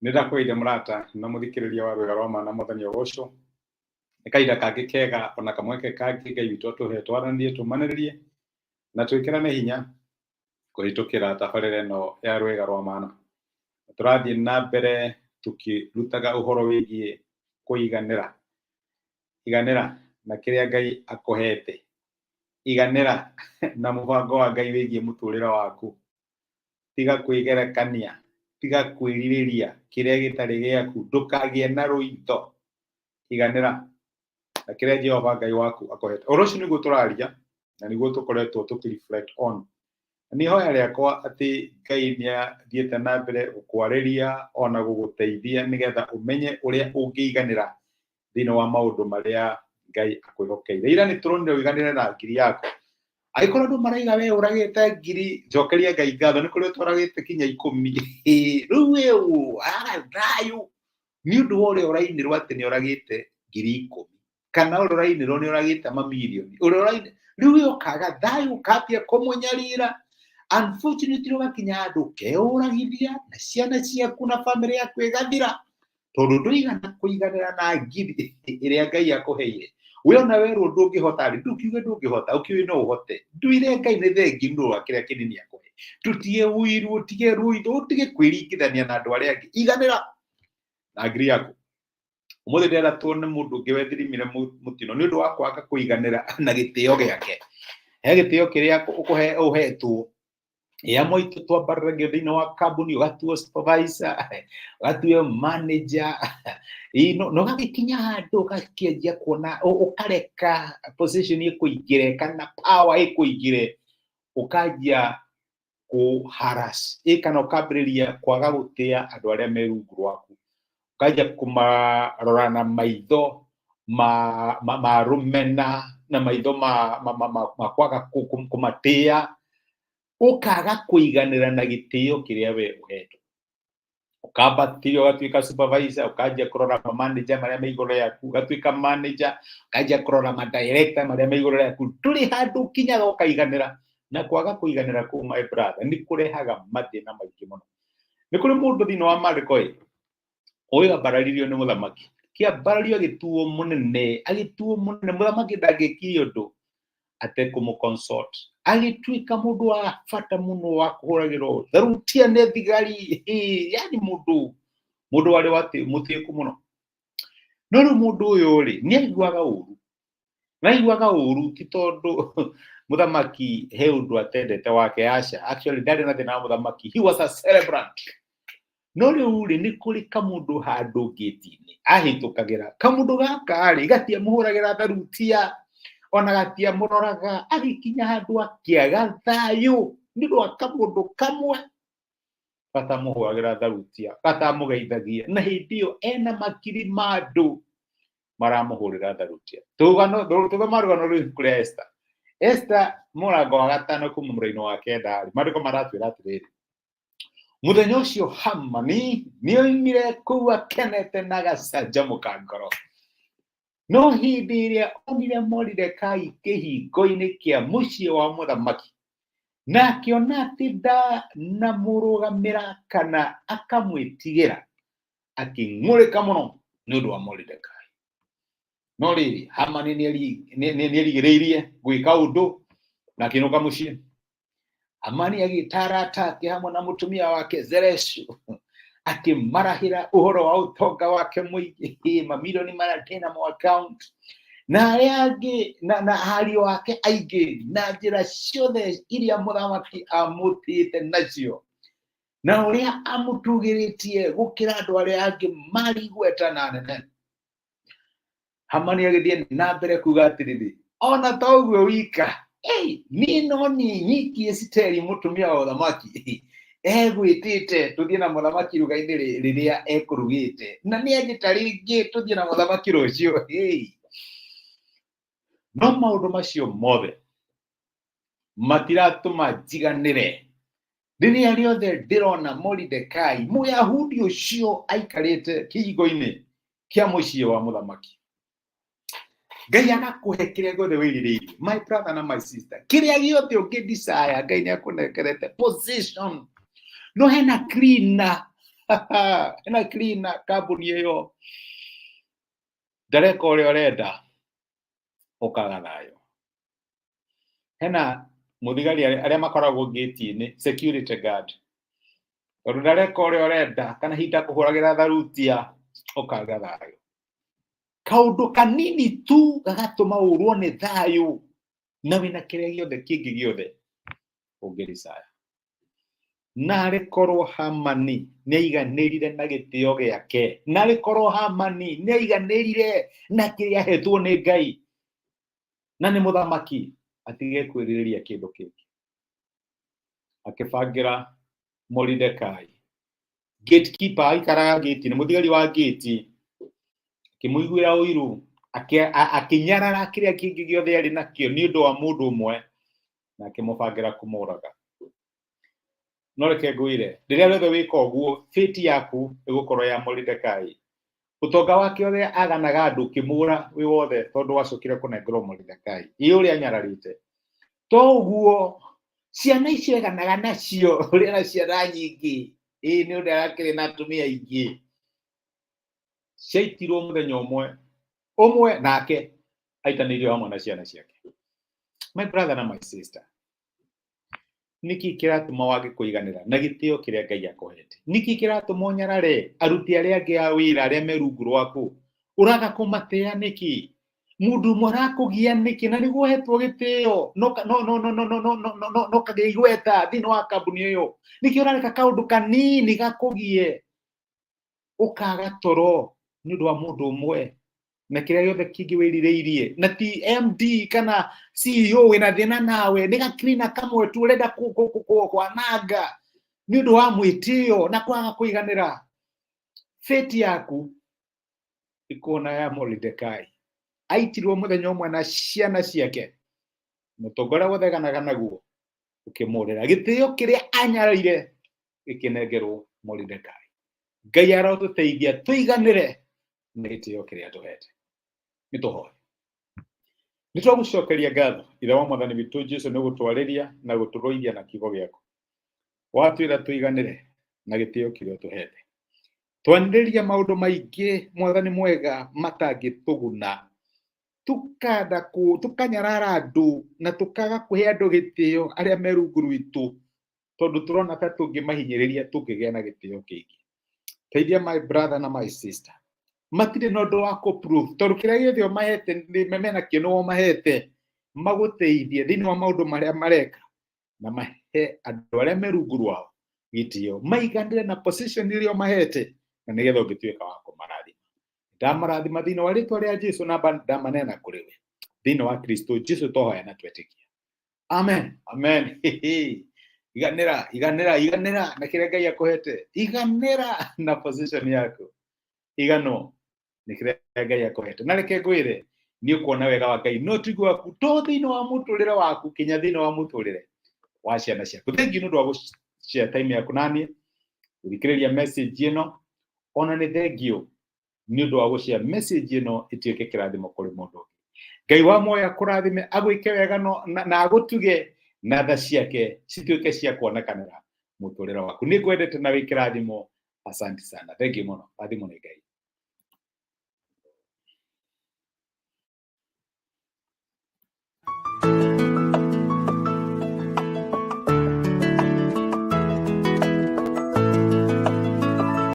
Nĩ ndakũgeithia mũrata na mũthikĩrĩria wa Rwĩga rwa Ma na Mwathani ũgocwo. Nĩ kahinda kangĩ kega ona kamweke kangĩ Ngai witũ atũhe twaranĩrie, tũmanĩrĩrie na twĩkĩrane hinya kũhĩtũkĩra tabarĩra ĩno ya Rwĩga rwa Mana. Tũrathiĩ na mbere tũkĩrutaga ũhoro wĩgiĩ kũiganĩra. Iganĩra na kĩrĩa Ngai akũhete. Iganĩra na mũbango wa Ngai wĩgiĩ mũtũrĩre waku. Tiga kwĩgerekania, tiga kwĩrirĩria kĩrĩa gĩtarĩ gĩaku, ndũkagĩe na rũitho. Iganĩra na kĩrĩa Jehova Ngai waku akũhete. Ũhoro ũcio nĩguo tũraria na nĩguo tũkoretwo tũkĩ reflect on. Na nĩ ihoya rĩakwa atĩ Ngai nĩ athiĩte na mbere gũkwarĩria ona gũgũteithia nĩgetha ũmenye ũrĩa ũngĩiganĩra thĩinĩ wa maũndũ marĩa Ngai akwĩhokeire. Ira nĩ tũronire ũiganĩre na ngiri yaku. Angĩkorwo andũ maraiga we ũragĩte ngiri, njokeria Ngai ngatho nĩ kũrĩ ũtwaragĩte kinya ikũmi. Rĩu we aga thayũ nĩ ũndũ wa ũrĩa ũrainĩrwo atĩ nĩ ũragĩte 10,000 kana ũrĩa ũrainĩrwo nĩ ũragĩte mamirioni, ũrĩa ũrainĩ rĩu we ũkaga thayũ, ũkambia kũmũnyarira. Unfortunately ũgakinya handũ ũkeũragithia na ciana ciaku na bamĩrĩ yaku ĩgathira tondũ ndũigana kũiganĩra na ngiri ĩrĩa Ngai akũheire. We ona werwo ndũngĩhota rĩ, ndũkiuge ndũngĩhota, ũkiuge no ũhote. Nduire Ngai nĩ thengi nĩ ũndũ wa kĩrĩa kĩnini akũhe. Tũtige ũiru, ũtige rũitho, ũtige kwĩringithania na andũ arĩa angĩ. Iganĩra na ngiri yaku. Ũmũthĩ ndĩrenda tuone mũndũ ũngĩ wethirimire mũtino nĩ ũndũ wa kwaga kũiganĩra na gĩtĩo gĩake. He gĩtĩo kĩrĩa ũkũhe ũhetwo ya moitũ twambararagio thĩinĩ wa kambuni, ũgatuo supervisor, ũgatuo manager, na ũgagĩkinya handũ ũgakĩanjia kuona ũkareka position ĩkũingĩre kana power ĩkũingĩre, ũkanjia kũ harass kana ũkambĩrĩria kwaga gũtĩa andũ arĩa me rungu rwaku, ũkanjia kũmarora na maitho ma rũmena na maitho ma kwaga kũmatĩa, ũkaga kũiganĩra na gĩtĩo kĩrĩa we ũhetwo. Ũkambatĩrio ũgatuĩka supervisor, ũkanjia kũrora ma manager marĩa me igũrũ rĩaku, ũgatuĩka manager, ũkanjia kũrora ma director marĩa me igũrũ rĩaku. Ndũrĩ handũ ũkinyaga ũkaiganĩra, na kwaga kũiganĩra kũu, my brother, nĩ kũrehaga mathĩna maingĩ mũno. Nĩ kũrĩ mũndũ thĩinĩ wa maandĩko ĩ ũyũ ambararirio nĩ mũthamaki, kĩambarario agĩtuo mũnene, agĩtuo mũnene, mũthamaki ndangĩkire ũndũ atekũmũ consult, agĩtuĩka mũndũ wa bata mũno wa kũhũragĩrwo tharutia nĩ thigari, yani mũndũ warĩ wa mũtĩĩku mũno. No rĩu mũndũ ũyũ rĩ, nĩ aiguaga ũru, na aiguaga ũru ti tondũ mũthamaki he ũndũ atendete wake, aca, actually ndarĩ na thĩna wa mũthamaki, he was a celebrant. No rĩu rĩ, nĩ kũrĩ kamũndũ handũ ngĩti-inĩ ahĩtũkagĩra, kamũndũ gaka rĩ gatiamũhũragĩra tharutia ona gatiamũroraga, agĩkinya handũ akĩaga thayũ nĩ ũndũ wa kamũndũ kamwe gatamũhũragĩra tharutia, gatamũgeithagia, na hĩndĩ ĩyo ena makiri ma andũ maramũhũrĩra tharutia. Tũthoma rũgano rũu ibuku rĩa Esther. Esther mũrango wa 5 kuma mũraini wa 9 rĩ, maandĩko maratwĩra atĩrĩrĩ, mũthenya ũcio Hamani nĩoimire kũu akenete na agacanjamũka ngoro. No hĩndĩ ĩrĩa onire Moridekai kĩhingo-inĩ kĩa mũciĩ wa mũthamaki, na akĩona atĩ ndanamũrũgamĩra kana akamwĩtigĩra, akĩng'ũrĩka mũno nĩ ũndũ wa Moridekai. No rĩrĩ, Hamani nĩerigĩrĩirie gwĩka ũndũ na akĩinũka mũciĩ. Hamani agĩta arata ake hamwe na mũtumia wake Zereshu, akĩmarahĩra ũhoro wa ũtonga wake mũingĩ, mamirioni marĩa ndĩ namo account, na arĩa angĩ na ariũ ake aingĩ, na njĩra ciothe iria mũthamaki amũtĩĩte nacio, na ũrĩa amũtũgĩrĩtie gũkĩra andũ arĩa angĩ marĩ igweta na anene. Hamani agĩthiĩ na mbere kuga atĩrĩrĩ, ona to ũguo wika, niĩ no niĩ nyiki Esiteri mũtumia wa ũthamaki egwĩtĩte tũthiĩ na mũthamaki iruga-inĩ rĩrĩa ekũrugĩte, na nĩ anjĩta rĩngĩ tũthiĩ na mũthamaki rũciũ. No maũndũ macio mothe matiratũma njiganĩre rĩrĩa rĩothe ndĩrona Moridekai Mũyahudi ũcio aikarĩte kĩhingo-inĩ kĩa mũciĩ wa mũthamaki. Ngai agakũhe kĩrĩa gĩothe wĩrirĩirie, my brother na my sister, kĩrĩa gĩothe ũngĩ desire Ngai nĩ akũnengerete position. No hena cleaner Ena cleaner kambuni ĩyo ndareka ũrĩa ũrenda, ũkaga thayũ. Hena mũthigari arĩa makoragwo gate-inĩ, security guard, tondũ ndareka ũrĩa ũrenda kana hinda kũhũragĩra tharutia, ũkaga thayũ. Kaũndũ kanini tu gagatũma ũrwo nĩ thayũ na wĩna kĩrĩa gĩothe kĩngĩ gĩothe ũngĩricaya. Narĩ korwo Hamani nĩaiganĩrire na gĩtĩo gĩake, narĩ korwo Hamani nĩaiganĩrire na kĩrĩa ahetwo nĩ Ngai na nĩ mũthamaki, atige kwĩrirĩria kĩndũ kĩngĩ. Akĩbangĩra Moridekai, gatekeeper, aikaraga gate-inĩ, mũthigari wa gate, akĩmũiguĩra ũiru, akĩnyarara kĩrĩa kĩngĩ gĩothe arĩ nakĩo nĩ ũndũ wa mũndũ ũmwe, na akĩmũbangĩra kũmũraga. No reke ngwĩre, rĩrĩa rĩothe wĩka ũguo, fate yaku ĩgũkorwo ya Moridekai. Ũtonga wake ũrĩa aganaga andũ ũkĩmũra wĩ wothe, tondũ wacokire kũnengerwo Moridekai. Ĩ ũrĩa anyararĩte. To ũguo, ciana icio eganaga nacio, ũrĩa na ciana nyingĩ, ĩ nĩ ũndũ arakĩrĩ na atumia aingĩ, ciaitirwo mũthenya ũmwe ũmwe, nake aitanĩirio hamwe na ciana ciake. My brother na my sister, nĩkĩ kĩratũma wage kũiganĩra na gĩtĩo kĩrĩa Ngai akũhete? Nĩkĩ kĩratũma ũnyarare aruti arĩa angĩ a wĩra arĩa me rungu rwaku? Ũraga kũmatĩa nĩkĩ? Mũndũ ũmwe arakũgia nĩkĩ? Na nĩguo ũhetwo gĩtĩo no no no no no no no no no no no kagĩa igweta thĩinĩ wa kambuni ĩyo, nĩkĩ ũrareka kaũndũ kanini gakũgie ũkaga toro nĩ ũndũ wa mũndũ ũmwe na kĩrĩa gĩothe kĩngĩ wĩrirĩirie? Na ti MD kana CEO wĩna thĩna nawe, nĩ gakirina kamwe tu ũrenda kwananga nĩ ũndũ wa mwĩtĩo na kwaga kũiganĩra. Fate yaku ĩkuona ya Moridekai, aitirwo mũthenya ũmwe na ciana ciake, mũtongoria wothe eganaga naguo ũkĩmũrĩra, gĩtĩo kĩrĩa anyararire gĩkĩnengerwo Moridekai. Ngai arotũteithia tũiganĩre na gĩtĩo kĩrĩa tũhete. Nĩ tũhoe. Nĩ twagũcokeria ngatho, Ithe wa Mwathani witũ Jesu, nĩ gũtwarĩria na gũtũrũithia na kiugo gĩaku. Watwĩra tũiganĩre na gĩtĩo kĩrĩa ũtũhete. Twanĩrĩria maũndũ maingĩ, Mwathani mwega, matangĩtũguna, tukanda kũ tukanyarara andũ na tukaga kũhe andũ gĩtĩo arĩa me rungu rwitũ, tondũ tũrona ta tũngĩmahinyĩrĩria tũngĩgĩa na gĩtĩo kĩingĩ. Teithia my brother na my sister, matirĩ na ũndũ wa kũ-prove, tondũ kĩrĩa gĩothe ũmahete mena kĩo nĩwe ũmahete. Magũteithie thĩinĩ wa maũndũ marĩa mareka na mahe andũ arĩa me rungu rwao gĩtĩo, maiganĩre na position ĩrĩa ũmahete, na nĩgetha ũngĩtuĩka wa kũmarathima. Ndamarathima thĩinĩ wa rĩtwa rĩa Jesu, na ndamaneana kũrĩ we thĩinĩ wa Kristo Jesu, twahoya na twetĩkia. Amen, amen. Iganĩra, iganĩra, iganĩra na kĩrĩa Ngai akũhete. Iganĩra na position yaku, iganwo nĩ kĩrĩa Ngai akũhete. Na reke ngwĩre, nĩ ũkuona wega wa Ngai no tiguo waku to thĩinĩ wa mũtũrĩre waku, kinya thĩinĩ wa mũtũrĩre wa ciana ciaku. Thengiũ nĩ ũndũ wa gũshare time yaku naniĩ gũthikĩrĩria message ĩno. Ona nĩ thengiũ nĩ ũndũ wa gũshare message ĩno ĩtuĩke kĩrathimo kũrĩ mũndũ ũngĩ. Ngai wa muoyo akũrathime, agwĩke wega na agũtuge na tha ciake cituĩke cia kuonekanĩra mũtũrĩre waku. Nĩ ngwendete na wĩ kĩrathimo. Asante sana, thengiũ mũno, rathimo nĩ Ngai.